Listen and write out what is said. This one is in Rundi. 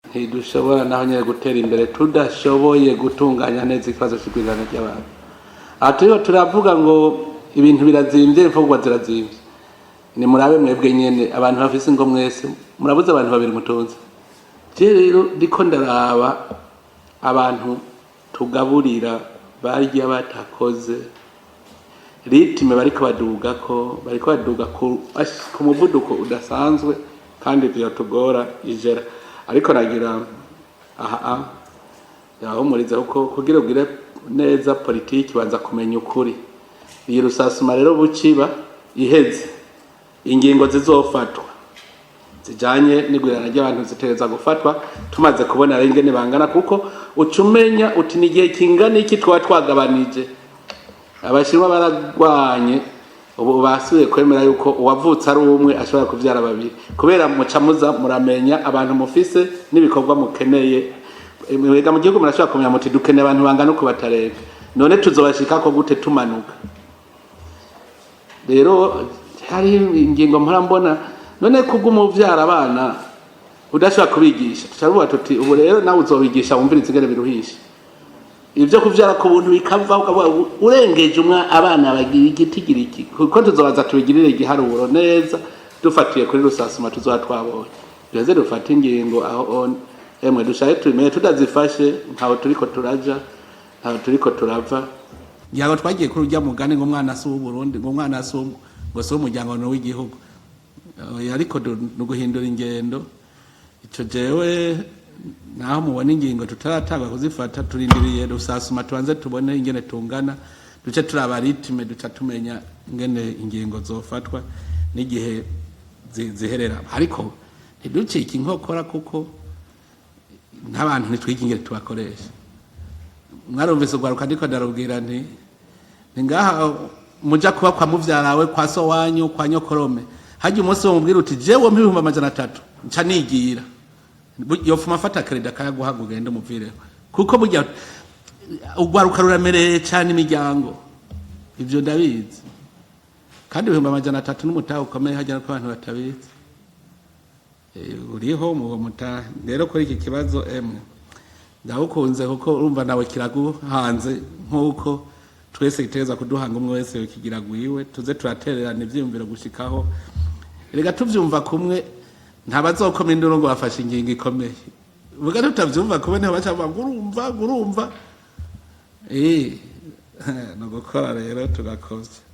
Ntidushobora naho nyine gutera imbere tudashoboye gutunganya neza ikibazo c'igwirirana ry'abantu. Aha turiho turavuga ngo ibintu birazimvye, imfungurwa zirazimvye. Nimurabe mwebwe nyene, abantu bafise ingo mwese murabuze abantu babiri mutunze. Je rero ndiko ndaraba abantu tugaburira barya batakoze, rythme bariko badugako, bariko baduga ku muvuduko udasanzwe, kandi vyotugora ijera. Ariko nagira aha yahumuriza, kuko kugira ugire neza politiki banza kumenya ukuri. Iyi recensement rero buciba iheze, ingingo zizofatwa zijanye n'igwirana ry'abantu zitegereza gufatwa tumaze kubona rero ingene bangana, kuko uca umenya uti ni igihe kingana iki twaba twagabanije. Abashinwa baragwanye, ubu basubiye kwemera yuko uwavutse ari umwe ashobora kuvyara babiri, kubera muca muza muramenya abantu mufise n'ibikorwa mukeneye. Mwega mu gihugu murashobora kumenya muti dukeneye abantu bangana uko batarenga. None tuzobashikako gute tumanuka? Rero hari ingingo mpora mbona, none kubwo umuvyara abana udashobora kubigisha, tucavuga tuti ubu rero nawe uzobigisha, wumvirize ingene biruhisha. Ibyo kuvyara ku buntu bikavaho, ukavuga urengeje umwe abana bagira igitigiri iki, kuko tuzobaza tubigirire igiharuro neza dufatiye kuri recensement tuzoba twabonye, duheze dufate ingingo. Aho emwe dushaye tubimenye, tutazifashe ntaho turiko turaja, ntaho turiko turava. Ngira twagiye kuri urya mugani ngo umwana si uw'Uburundi, ngo umwana si ngo si uw'umuryango, ni uw'igihugu. Oya, ariko ni uguhindura ingendo. Ico jewe naho mubona ingingo tutaratanga kuzifata, turindiriye recensement, tubanze tubone ingene tungana, duce turaba rythme, duca tumenya ingene ingingo zofatwa n'igihe ziherera. Ariko ntiducike inkokora, kuko n'abantu ntitwiga ingene tubakoresha. Mwarumvise urwaruka, ndiko ndarubwira nti ni ngaha muja kuba kwa muvyarawe, kwa so wanyu, kwa nyokorome. Hajya umunsi wo mubwira uti jewe mpa 300,000 nca nigira, yofuma afata crédit akayaguha ngo ugende umuvireho, kuko burya urwaruka ruramereye cyane imiryango. Ivyo ndabizi. Kandi 300,000 n'umutahe ukomeye hajya ko abantu batabizi. Uriho mu mutahe. Rero kuri iki kibazo, emwe ndawukunze, kuko urumva nawe kiraguhanze nk'uko twese gitegereza kuduhanga, umwe wese kigira gwiwe. Tuze turatererana ivyiyumviro gushikaho rega tuvyumva kumwe. Ntabazokoma induru ngo bafashe ingingo ikomeye. Vuga tutavyumva kumwe, niho baca bavuga ngo urumva, ngo urumva. Ni ugukora rero tugakovya.